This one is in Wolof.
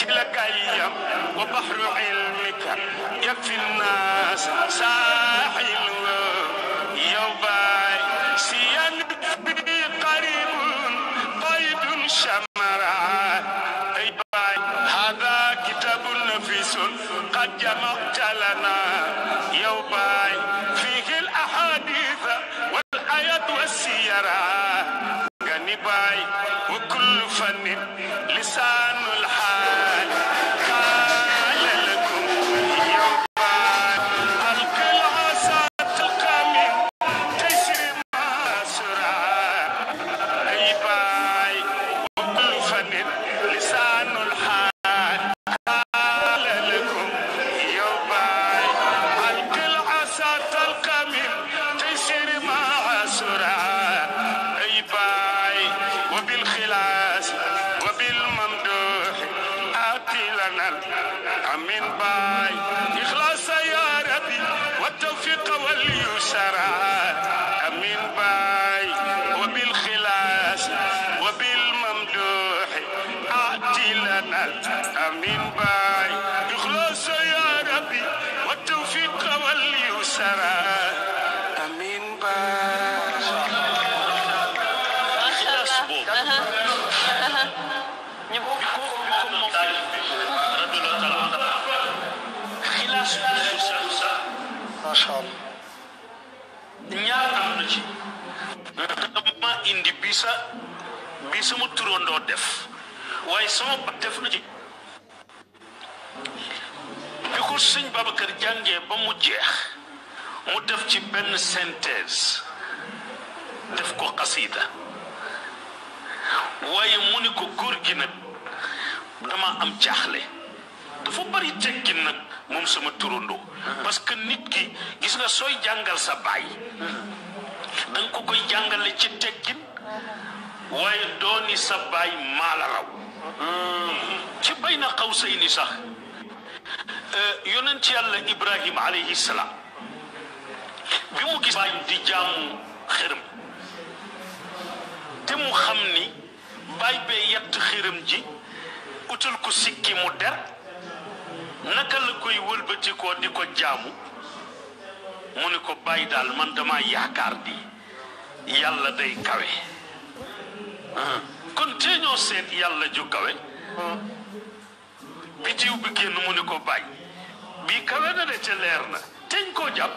لك أيام وبحر علمك يكفي الناس ساحل يوباي سيان في قريب قيد شمرا أي باي هذا كتاب نفيس قد جمعت لنا يوباي فيه الأحاديث والآيات والسيرة غنباي وكل فن لسان الحال قال لكم يوباي ألقي العصا تلقى من تسري ما سرعة أي باي وكل فن لسان الحال قال لكم يوباي ألقي العصا تلقى من تسري ما سرعة أي باي وبالخلاص وبالممدوح آتي لنا أمين باي إخلاص يا ربي والتوفيق واليسرى أمين باي وبالخلاص وبالممدوح آتي لنا أمين باي إخلاص يا ربي والتوفيق واليسرى أمين باي ما شاء الله ñaar am na ci dama indi bisa mu turandoo def waaye sama ba def na ci bi ko sëñ Babacar jàngee ba mu jeex mu def ci benn synthèse def ko xasida waaye mu ni ko góor gi nag dama am jaaxle dafa bari teggin nag moom sama turandoo parce que nit ki gis nga sooy jàngal sa baay danga ko koy jàngale ci teggin waaye dooni sa baay maala raw ci bay na xaw say ni sax yonent yàlla Ibrahima alayhi salaam bi mu gis baay di jaamu xërëm te mu xam ni baay bee yett xërëm ji utal ko sikki mu der naka la koy wëlbatikoo di ko jaamu mu ni ko bàyyi daal man dama yaakaar di yàlla day kawe kon tee ñoo seet yàlla ju kawe bitiw bi génn mu ni ko bàyyi bii kawe na de te leer na teñ koo jàpp